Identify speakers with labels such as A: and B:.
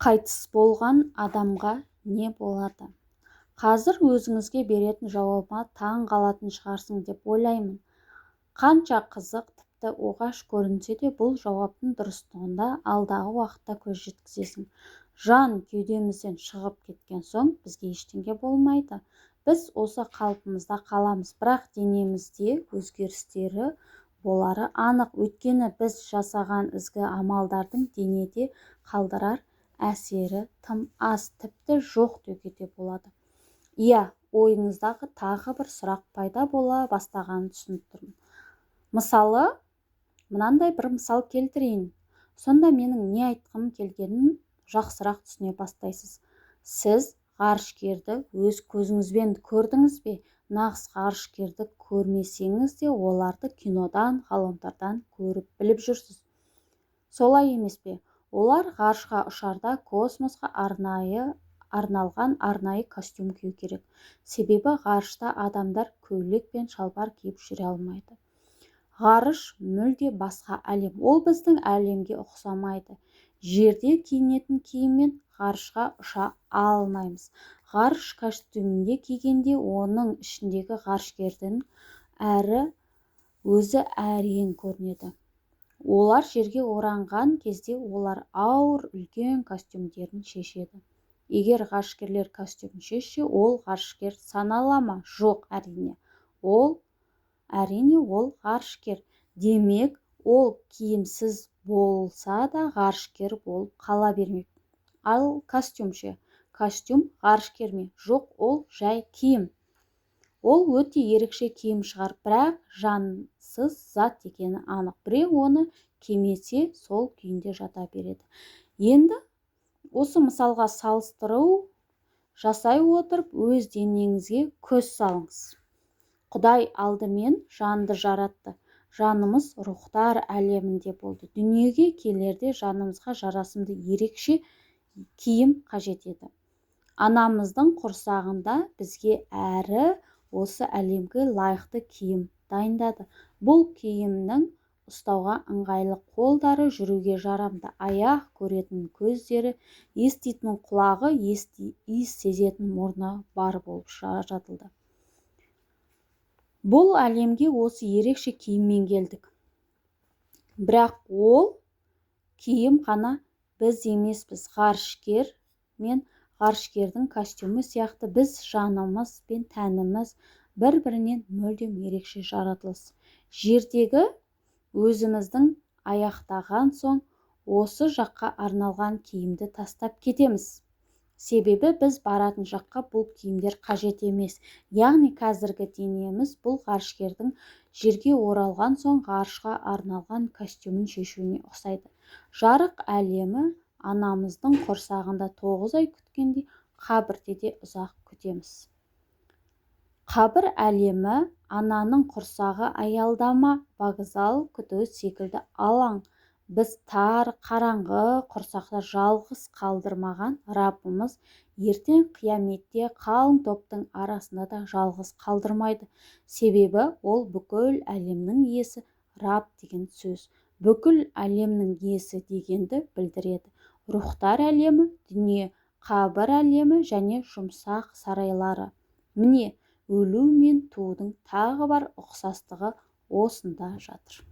A: Қайтыс болған адамға не болады? Қазір өзіңізге беретін жауабыма таң қалатын шығарсың деп ойлаймын. Қанша қызық, тіпті оғаш көрінсе де, бұл жауаптың дұрыстығында алдағы уақытта көз жеткізесің. Жан кеудемізден шығып кеткен соң бізге ештеңе болмайды. Біз осы қалпымызда қаламыз, бірақ денемізде өзгерістері болары анық. Өйткені біз жасаған ізгі амалдардың денеде қалдырар әсері тым аз, тіпті жоқ деуге де болады. Иә, ойыңыздағы тағы бір сұрақ пайда бола бастағанын түсініп тұрмын. Мысалы, мынандай бір мысал келтірейін. Сонда менің не айтқым келгенін жақсырақ түсіне бастайсыз. Сіз ғарышкерді өз көзіңізбен көрдіңіз бе? Нағыз ғарышкерді көрмесеңіз де, оларды кинодан, ғаламтордан көріп біліп жүрсіз. Солай емес пе? Олар ғарышқа ұшарда космосқа арнайы арналған арнайы костюм кию керек. Себебі ғарышта адамдар көйлек пен шалбар киіп жүре алмайды. Ғарыш мүлде басқа әлем. Ол біздің әлемге ұқсамайды. Жерде киінетін киіммен ғарышқа ұша алмаймыз. Ғарыш костюмінде кигенде оның ішіндегі ғарышкердің әрі өзі әрең көрінеді. Олар жерге оранған кезде олар ауыр үлкен костюмдерін шешеді. Егер ғарышкерлер костюмін шешсе, ол ғарышкер санала ма? Жоқ, әрине. Ол әрине ол ғарышкер. Демек, ол киімсіз болса да ғарышкер болып қала бермек. Ал костюм ше? Костюм ғарышкер ме? Жоқ, ол жай киім. Ол өте ерекше киім шығар, бірақ жансыз зат екені анық. Біреу оны кимесе, сол күйінде жата береді. Енді осы мысалға салыстыру жасай отырып, өз денеңізге көз салыңыз. Құдай алдымен жанды жаратты. Жанымыз рухтар әлемінде болды. Дүниеге келерде жанымызға жарасымды ерекше киім қажет еді. Анамыздың құрсағында бізге әрі осы әлемге лайықты киім дайындады. Бұл киімнің ұстауға ыңғайлы қолдары, жүруге жарамды аяқ, көретін көздері, еститін құлағы, иіс сезетін мұрны бар болып жаратылды. Бұл әлемге осы ерекше киіммен келдік. Бірақ ол киім қана біз емеспіз. Ғарышкер мен ғарышкердің костюмі сияқты біз жанымыз пен тәніміз бір-бірінен мүлдем ерекше жаратылыс. Жердегі өзіміздің аяқтаған соң осы жаққа арналған киімді тастап кетеміз. Себебі біз баратын жаққа бұл киімдер қажет емес. Яғни қазіргі денеміз бұл ғарышкердің жерге оралған соң ғарышқа арналған костюмін шешуіне ұқсайды. Жарық әлемі анамыздың құрсағында 9 ай күткендей, қабірде де ұзақ күтеміз. Қабір әлемі ананың құрсағы аялдама, вокзал күту секілді алаң. Біз тар, қараңғы құрсақта жалғыз қалдырмаған Раббымыз ертең қияметте қалың топтың арасында да жалғыз қалдырмайды. Себебі ол бүкіл әлемнің иесі. Раб деген сөз бүкіл әлемнің иесі дегенді білдіреді. Рухтар әлемі, дүние, қабір әлемі және жұмсақ сарайлары. Міне, өлу мен туудың тағы бар ұқсастығы осында жатыр.